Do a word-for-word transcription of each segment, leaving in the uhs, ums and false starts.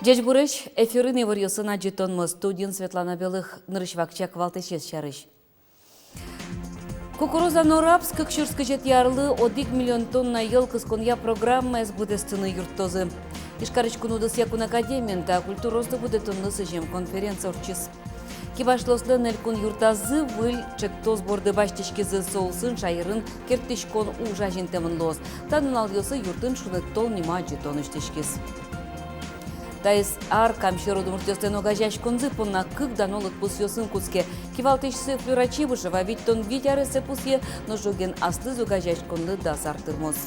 Ӟечбуресь! Эфирын иворъёсын адӟытонмы, студиын Светлана Белых. Нырысь вакчияк валтӥсез сярысь. Кукуруза но рапс кык сюрс кызетӥ арлы одӥг миллион тонна йӧл кысконъя программаез быдэстыны юрттозы. Ижкарысь кун удысъя кун академиын та культураосты будэтонлы сӥзем конференция ортчиз. Кибашлыослэн элькун юртазы выль ӵектос борды басьтӥськизы, со улсын шаерын керттӥськон уж азинтэмын луоз. Та нуналъёсы юртын «Шуныт тол» нимо адӟытон усьтӥськиз. Таиз ар Кам сьӧр удмуртъёслэн огазеяськонзы понна кык дано лыдпусъёсын кутске. Кивалтӥсьсы Флюра Чибышева витьтон вить аресэ пусъе, нош ӝоген аслыз огазеяськонлы дас ар тырмоз.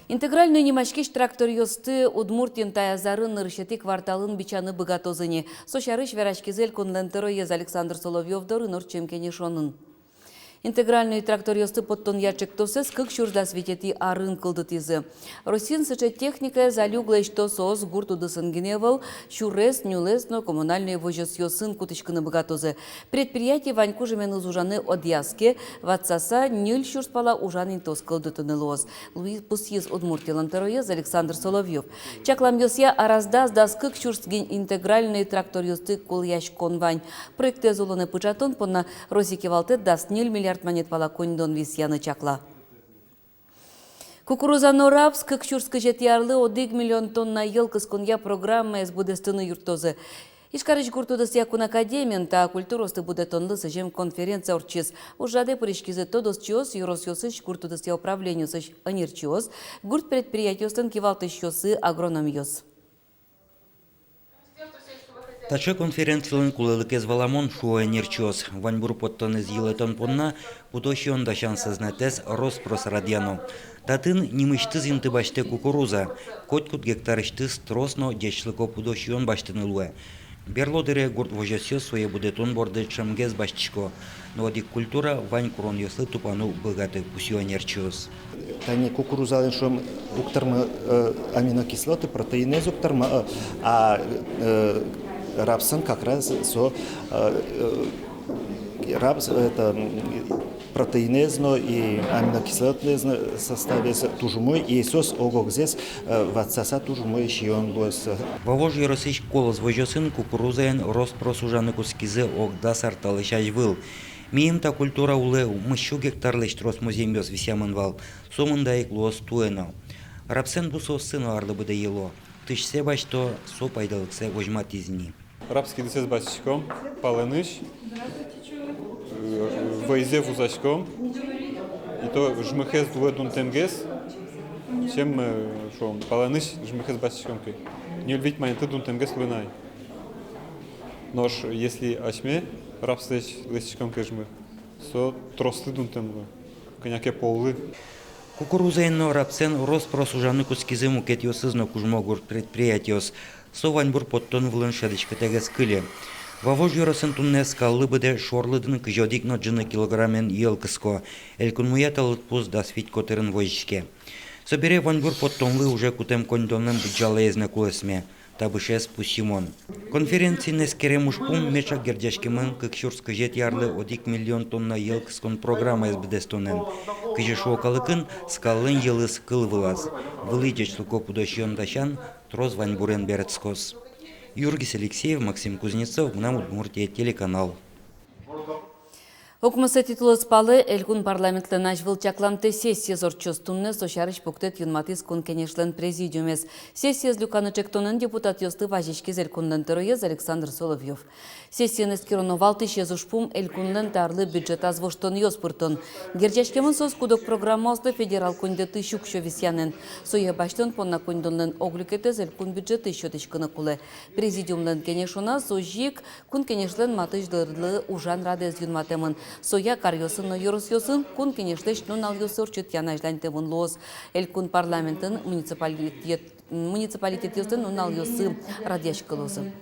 Интегральной нимаськись тракторъёсты Удмуртиын таяз арын нырысетӥ кварталын бичаны быгатозы ни. Со сярысь вераськиз элькунлэн тӧроез Александр Соловьёв дорын ортчем кенешонын. Интегральной тракторъёсты поттонъя ӵектосэз кык сюрс дас витетӥ арын кылдытӥзы. Россиын сыӵе техникаез али уг лэсьто, соос гурт удысын гинэ ӧвӧл, сюрес, нюлэс но коммунальной возёсъёсын кутӥськыны быгатозы. Предприятие вань кужыменыз ужаны ӧдъяз ке, ватсаса ньыль сюрс пала ужан интыос кылдытыны луоз, луи-, пусйиз Удмуртилэн тӧроез Александр Соловьёв. Чакламъёсъя, араз дас-дас кык сюрс гинь интегральной тракторъёсты кулэяськон вань. Проектэз улонэ пыӵатон понна Россия кивалтэт дас ньыль миллиард манет пала коньдон висъяны чакла. Кукуруза но рапс кык сюрс кызетӥ арлы одӥг миллион тонна йӧл кысконъя программаез быдэстыны юрттозы. Ижкарысь гурт удысъя кун академиын та культураосты будэтонлы сӥзем конференция ортчиз. Ужрадэ пыриськизы тодосчиос, ёросъёсысь гурт удысъя управлениосысь ӧнерчиос, гурт предприятиослэн кивалтӥсьёссы, агрономъёс. Таӵе конференцилэн кулэлыкез валамон, шуо ӧнерчиос. Ваньбур поттонэз йылэтон понна пудо сиён дасян сӧзнэтэз рос-прос радъяно. Татын нимысьтыз инты басьтэ кукуруза, котькуд гектарысьтыз трос но ӟечлыко пудо сиён басьтыны луэ. Берло дыре гурт возёсъёс сое будэтон борды ӵемгес басьтӥсько, но одӥг культура вань куронъёслы тупаны уг быгаты, пусъё ӧнерчиос. Тани кукурузалэн, шуом, уг тырмы, э, аминокислоты, протеинэз уг тырмы, э, а, э, рапсын как раз со, э, э, рапс, это, м, протеинэз но и аминокислотаез но составез туж умой, и соос ог-огзэс, э, ватсаса туж умой сиён луоз. Вавож ёросысь «Колос» возёсын кукурузаен рос-прос ужаны кутскизы ог дас ар талэсь азьвыл. Миым та культура улэ укмыссю гектарлэсь трос музъемъёс висъямын вал, со мында ик луоз туэ но. Рапсэн бусыоссы но арлы быдэ йыло. Тысьсэ басьто, со пайдалыксэ возьматӥз ни. Рапс кидысэз басьтӥськом палэнысь, э, вӧйзэ вузаськом, и то жмыхез луэ дунтэмгес, чем, э, шуом, палэнысь жмыхез басьтӥськом ке. Ньыль-вить манетлы дунтэмгес луэ на ай. Нош если асьме рапслэсь лэсьтӥськом ке жмых, со трослы дунтэм луэ, кӧня ке поллы. Кукурузаен но рапсэн рос-прос ужаны кутскизы мукетъёсыз но кужмо гурт предприятиос. Со ваньбур поттон вылын шӧдӥськытэгес кыле. Вавож ёросын туннэ скаллы быдэ шорлыдын кызь одӥг но ӝыны килограммен йӧл кыско. Элькунмыя та лыдпус дас вить котырын возиське. Собере ваньбур поттонлы уже кутэм коньдонлэн быдӟалаез но кулэсме. Табышез пусйымон. Конференциын эскерем ужпум меӵак герӟаськемын кык сюрс кызетӥ арлы одӥг миллион тонна йӧл кыскон программаез быдэстонэн. Кызьы шуо калыкын, скаллэн йӧлыз кыл вылаз. Вылӥ ӟечлыко пудо сиён дасян трос ваньбурен берытскоз. Юргис Алексеев, Максим Кузнецов, «Мынам Удмуртие» телеканал. Укмысэтӥ толэзь палэ Элькун парламентлэн азьвыл чакламтэ сессиез ортчоз. Туннэ со сярысь пуктэт юнматӥз Кун Кенешлэн президиумез. Сессиез люканы ӵектонэн депутатъёсты вазиськиз Элькунлэн тӧроез Александр Соловьёв. Сессиын эскероно валтӥсез ужпум — Элькунлэн та арлы бюджетаз воштонъёс пыртон. Герӟаськемын соос куд-ог программаослы федерал коньдэтысь уксё висъянэн. Сое басьтон понна коньдонлэн ог люкетэз Элькун бюджетысь сётӥськыны кулэ. Президиумлэн кенешоназ озьы ик Кун Кенешлэн матысь дырлы ужан радэз юнматэмын. Соя каръёсын но ёросъёсын Кун Кенешлэсь нуналъёссы ортчытъян азьланьтэмын луоз. Элькун парламентын муниципалитет-, муниципалитетъёслэн нуналъёссы радъяськылозы.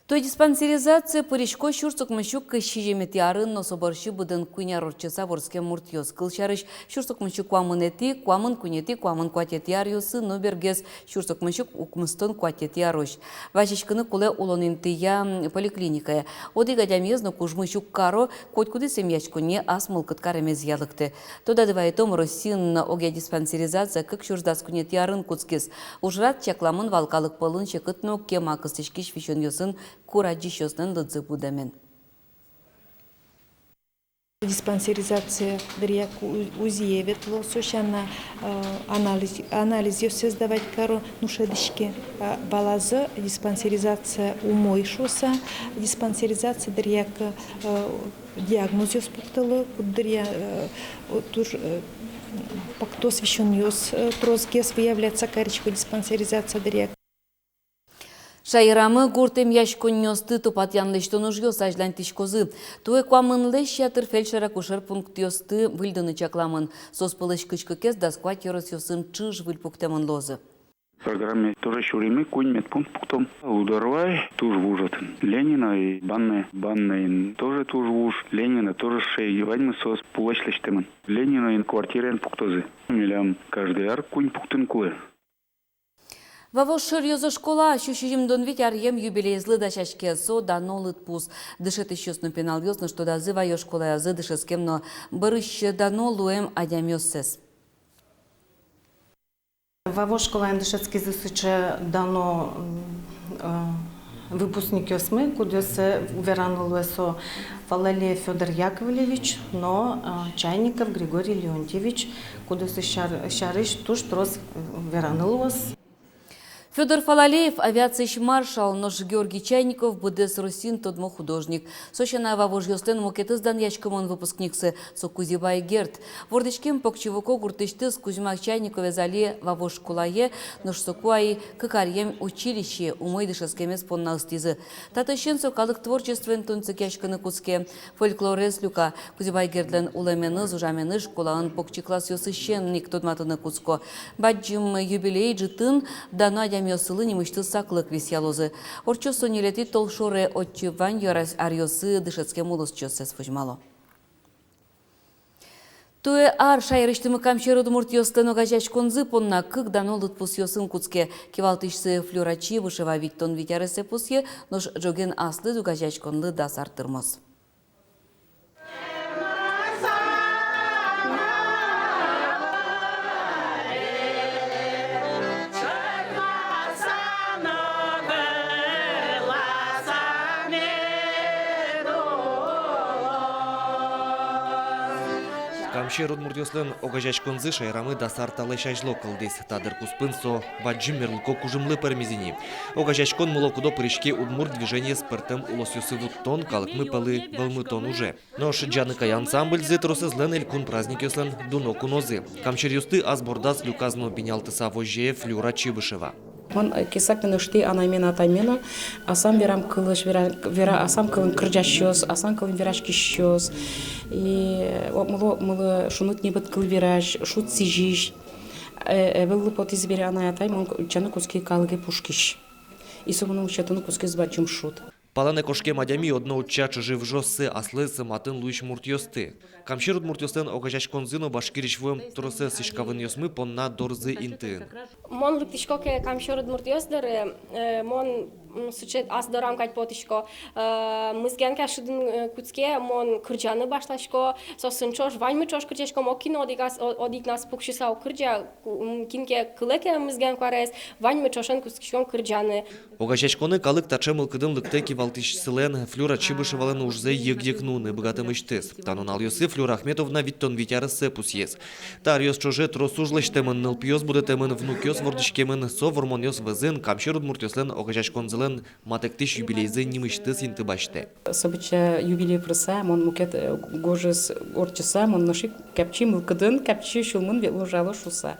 Туэ диспансеризацие пырисько сюрс укмыссю кызь сизьыметӥ арын, но со бӧрсьы быдэн куинь ар ортчыса вордскем муртъёс. Кылсярысь, сюрс укмыссю куамынэтӥ, куамын куинетӥ, куамын куатетӥ аръёсы но бергес сюрс укмыссю укмыстон куатетӥ арозь. Вазиськыны кулэ улон интыя, поликлиникае. Одӥг адямиез но кужмысь уг каро, котькудӥз эмъяськонние ас мылкыд каремезъя лыктэ. Тодады вайытом, Россиын огъя диспансеризация кык сюрс дас куинетӥ арын кутскиз. Ужрад чакламын вал калык пӧлын секыт но кема кыстӥськись висёнъёсын курадӟисьёслэн лыдзы будэмен. Диспансеризация дыръя ку-, у-, УЗИе ветло, со сяна, э, анализ-, анализъёссэ сдавать каро, ну, шӧдӥське, а, валазы диспансеризация умой шуыса, диспансеризация дыръя, э, диагнозъёс пуктыло, куддыръя, э, о, туж, э, пактос висёнъёс, э, тросгес выявляться карисько диспансеризация дыръя. Шаерамы гурт эмъяськонниосты тупатъян лэсьтон ужъёс азьланьтӥськозы. Туэ куамынлэсь ятыр фельдшер-акушер пунктъёсты выльдыны чакламын. Соос пӧлысь кызь кыкез дас куать ёросъёсын чыж выль пуктэмын луозы. Программае тоже сюримы, куинь медпункт пуктом. Удорвай туж вуж отын. Ленина и Банная. Баннаын тоже туж вуж. Ленина тоже шей. Ваньмыз соос пулэсь лэсьтэмын. Ленинаын квартираен пуктозы. Милям каждый ар куинь пуктыны кулэ. Вавож шоръёзо школа сю сизьымдон вить аръем юбилеезлы дасяське. Со дано лыдпус. Дышетӥсьёс но пиналъёс нош тодазы ваё школаязы дышетскем но бӧрысь дано луэм адямиоссэс. Вавож школаын дышетскизы сыӵе дано, м, э, выпускникъёсмы, кудъёссэ вераны луэ со Фалалеев Фёдор Яковлевич но, э, Чайников Григорий Леонтьевич, кудъёсыз сяр-, сярысь туж трос, э, вераны луоз. Фёдор Фалалеев — авиациысь маршал, нош Георгий Чайников — быдэс Россиын тодмо художник. Со сяна, вавожъёслэн мукетыз данъяськымон выпускниксы — со Кузебай Герд. Вордӥськем Покчи Вуко гуртысьтыз Кузьма Чайниковез али Вавож школае, нош соку ай кык аръем училищее умой дышетскемез понна ыстӥзы. Татысен со калык творчествоен тунсыкъяськыны кутске, фольклорез люка. Кузебай Гердлэн улэменыз, ужаменыз школаын покчи классъёсысен ик тодматыны кутско. Бадӟым юбилей ӝытын дано адямиослы нимысьтыз саклык висъялозы. Ортчоз со ньылетӥ толшоре, отчы вань ёрос аръёсы дышетскем улосчиоссэс возьмало. Туэ ар шаерысьтымы камсьӧр удмуртъёслэн огазеяськонзы понна кык дано лыдпусъёсын кутске. Кивалтӥсьсы Флюра Чибышева витьтон вить аресэ пусъе, нош ӝоген аслыд огазеяськонлы дас ар тырмоз. Камсьӧр удмуртъёслэн огазеяськонзы шаерамы дас ар талэсь азьло кылдӥз. Та дыр куспын со бадӟым мерлыко кужымлы пӧрмиз ини. Огазеяськон мыло-кыдо пыриське удмурт движениез пӧртэм улосъёсы вуттон, калыкмы пӧлы вӧлмытон уже. Нош «Ӟаныкай» ансамбльзы тросэзлэн элькун праздникъёслэн дуно кунозы. Камсьӧръёсты ас бордаз люказ но бинялтыса возьёе Флюра Чибышева. Мон, э, кесак но ыштӥ анайме но атайме но, асам верам кылысь вера, вера, асам кылын кырӟасьёс, асам кылын вераськисьёс. И, э, о, мыло, мыло шуныт-небыт кыл верась, шуд сӥзись. Э, ӧвӧл лу потӥз бере анай-атай, мон ку-, утчаны кутски калыке пушкысь. И со мыным утчатыны кутскиз бадӟым шуд. Палэнэ кошкем адями одно утча чыжы-выжыоссэ, аслыз матын луись муртъёсты. Камсьӧр удмуртъёслэн огазеяськонзы но Башкирысь вуэм тросэз сӥськавынъёсмы понна дорзы интыын. Мон лыктӥсько ке камсьӧр удмуртъёс доры, э, мон, м, сыӵе ас дорам кадь потӥсько. Э, мызген ке шудын, э, кутске, мон кырӟаны башласько, соосын ӵош, ваньмы ӵош кырӟаськом, ог кин но одӥгаз, о-, одӥгназ пуксьыса уг кырӟа, ку-, м, кин ке кылэ ке мызген куараез, ваньмы ӵошен кутскиськом кырӟаны. Огазеяськонэ калык таӵе мылкыдын лыктэ кивалтӥсьсылэн Флюра Чибышевалэн ужзэ йыг-йыг нуыны быгатэмысьтыз. Та нуналъёсы Флюра Ахметовна витьтон вить арессэ пусйиз. Та аръёс ӵоже трос уж лэсьтэмын: нылпиос будэтэмын, внукъёс вордӥськемын. Со вормонъёс вӧзын камсьӧр удмуртъёслэн огазеяськонзылэн матэктӥсь юбилейзы нимысьтыз инты басьтэ. Собере юбилей пырыса, мон мукет, э, гожез ортчыса, мон нош ик капчи мылкыдын, капчи сюлмын ветло ужало шуыса.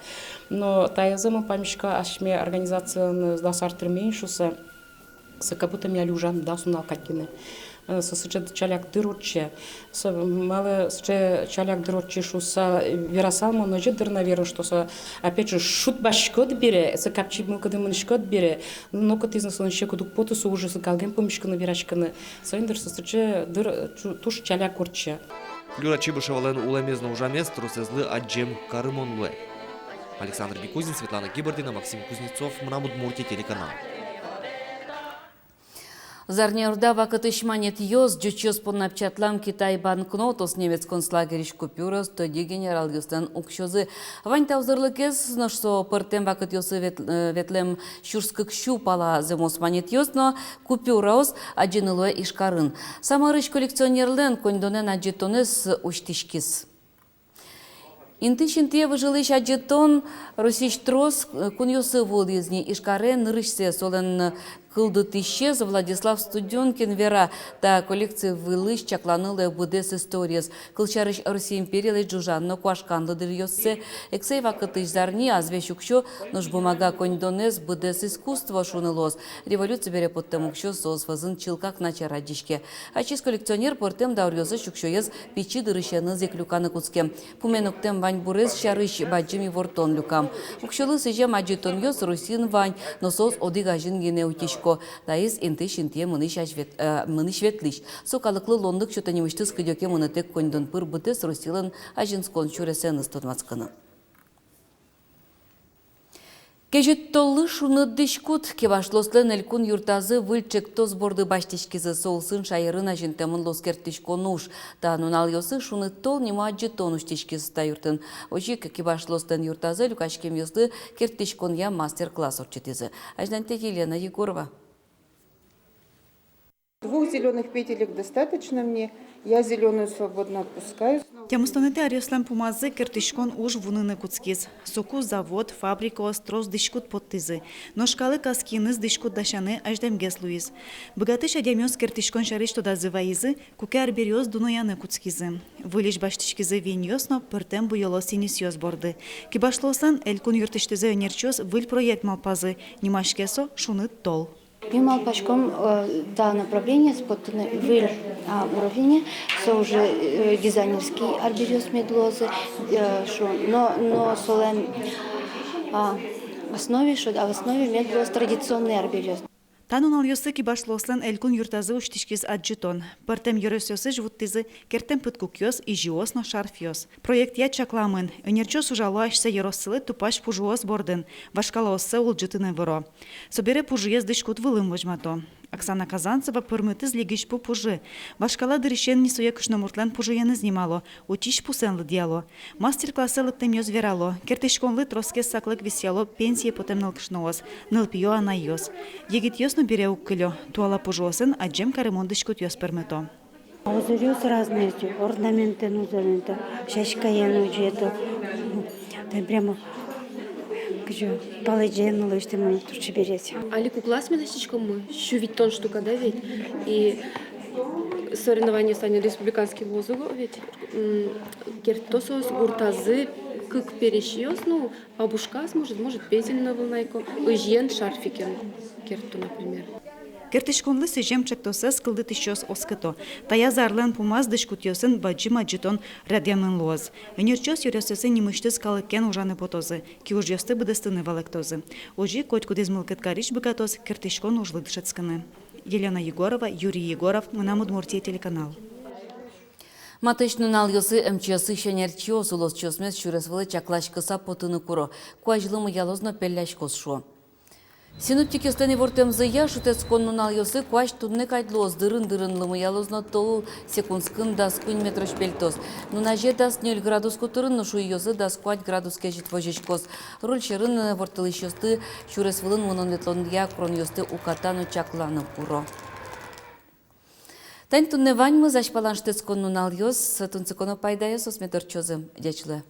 Но таизэ мон паймисько, асьме организациялэн дас ар тырме ини шуыса. Со как будто ми али ужам дас нунал кадь гинэ. Э, со сыӵе чаляк дыр ортче. Со малы сыӵе чаляк дыр ортче шуыса, э, верасал мон озьы дыр, наверно, что со, опять же, шудбаськод бере, со капчи мылкыды мынӥськод бере, нокытӥз но солэн секыт уг поты, со уже сы калгем пумиськыны, вераськыны. Соин дыр со сыӵе дыр, э, чу-, туж чаляк ортче. Флюра Чибышевалэн улэмез но ужамез тросэзлы адӟем карымон луэ. Александр Бикузин, Светлана Гибардина, Максим Кузнецов, «Мынам Удмуртие» телеканал. Зарни орда вакытысь манетъёс, ӟучъёс понна печатлам Китай банкнотъёс, немец концлагерьысь купюраос, тӧдьы генералъёслэн уксёзы. Вань та узырлыкез, нош со пӧртэм вакытъёсы вет-, э, ветлэм сюрс кык сю пала зэмос манетъёс но купюраос адӟыны луэ Ижкарын. Самарысь коллекционерлэн коньдонэн адӟытонэз усьтӥськиз. Интыысь интые выжылӥсь адӟытон Россиысь трос, э, кунъёсы вуылӥз ни. Ижкаре нырысьсэ. Солэн кылдытӥсез Владислав Студёнкин вера: та коллекция вылысь чакланы луэ быдэс историез. Кылсярысь, Россия империлэсь ӝужан но куашкан лыдъёссэ, эксэй вакытысь зарни, азвесь уксё, нош бумага коньдонэз — быдэс искусство шуыны луоз. Революци бере поттэм уксё соос вӧзын чылкак начар адӟиське. Ачиз коллекционер пӧртэм дауръёсысь уксёез пичи дырысеныз ик люканы кутске. Пумен октэм ваньбурез сярысь бадӟым ивортон люкам. Уксёлы сӥзем адӟытонъёс Россиын вань, но соос одӥг азьын гинэ утисько. Таиз интыысь интые мынӥсь азьвет-, э, мынӥсь-ветлӥсь. Со калыклы луонлык сётэ нимысьтыз кыдёке мынытэк коньдон пыр быдэс Россилэн азинскон сюресэныз тодматскыны. Кезьыт толлы шуныт дӥськут. Кибашлыослэн элькун юртазы выль ӵектос борды басьтӥськизы. Со улсын шаерын азинтэмын луоз керттӥськон уж. Та нуналъёсы «Шуныт тол» нимо адӟытон усьтӥськиз та юртын. Озьы ик кибашлыослэн юртазы люкаськемъёслы керттӥськонъя мастер-класс ортчытӥзы. Азьланьтэ Елена Егорова. Двух зелёных петелек достаточно мне. Я зелёную свободно отпускаю. Тямыстонэтӥ аръёслэн пумазы керттӥськон уж вуныны кутскиз. Соку завод, фабрикаос трос дӥськут поттӥзы. Нош калык ас киыныз дӥськут дасяны азьлэмгес луиз. Быгатӥсь адямиос керттӥськон сярысь тодазы вайизы, куке арбериос дунояны кутскизы. Выльысь басьтӥськизы виньёс но пӧртэм буёло сӥньысъёс борды. Кибашлыослэн элькун юртысьтызы ӧнерчиос выль проект малпазы. Нимаське со «Шуныт тол». Ми малпаськом, э, та направлениез поттыны выль, а, уровене, со уже, э, дизайнерский арбериос мед луозы, э, шуом, но, но солэн, а, основе, шуод, а в основе мед луоз традиционный арбериос. Та нуналъёсы кибашлыослэн элькун юртазы усьтӥськиз адӟытон. Пӧртэм ёросъёсысь вуттӥзы керттэм пыдкукъёс, изьыос но шарфъёс. Проектъя чакламын: ӧнерчиос ужало асьсэ ёроссылы тупась пужыос бордын, вашкалаоссэ улӟытыны выро. Собере пужыез дӥськут вылын возьмато. Оксана Казанцева пӧрмытӥз лигиську пужы. Вашкала дырысен ни сое кышномуртлэн пужыеныз нимало, утись пусэн лыдъяло. Мастер-классэ лыктэмъёс верало: керттӥськонлы тросгес саклык висъяло пенсие потэм нылкышноос, нылпиё анайёс. Егитъёс но бере уг кылё, туала пужыосын адӟем карымон дӥськутъёс пӧрмыто. А узоръёс разные эти, орнаментэн узорын, то сяськаен узоры, то, то прямо, кызьы, палэдӟен улӥсь, тӥни, турчи берез. Али куклаос ми лэсьтӥськомы, сю витьтон штука, да ведь? И соревнованиос тани республиканский луозы уго ведь. М, керто соос гуртазы кык пересьёс, ну, бабушкаос, может, может, пенсиын но ӧвӧл на ик, озьыен шарфикен керто, например. Керттӥськонлы сӥзем ӵектосэз кылдытӥсьёс оскыто: таяз арлэн пумаз дӥськутъёсын бадӟым адӟытон радъямын луоз. Ӧнерчиос ёросъёсы нимысьтыз калыкен ужаны потозы, киужъёсты быдэстыны валэктозы. Озьы котькудӥз мылкыд карись быгатоз керттӥськон ужлы дышетскыны. Елена Егорова, Юрий Егоров, «Мынам Удмуртие» телеканал. Матысь нуналъёсы МЧС-ысь ӧнерчиос улосчиосмес сюрес вылэ чакласькыса потыны куро. Куазь лымыялоз но пелляськоз, шуо. Синоптикъёслэн ивортэмзыя, шутэтскон нуналъёсы куазь туннэ кадь луоз, дырын-дырын лымыялоз но тол секундскын дас куинь метрозь пельтоз. Нуназе дас ньыль градус котырын, нош уйёсы дас куать градус кезьыт возиськоз. Руль сьӧрын ворттылӥсьёсты сюрес вылын мынон-ветлонъя куронъёсты уката но чакланы куро. Тани туннэ ваньмыз. Азьпалан шутэтскон нуналъёс, тунсыко но пайдаё соос мед ортчозы. Ӟеч луэ.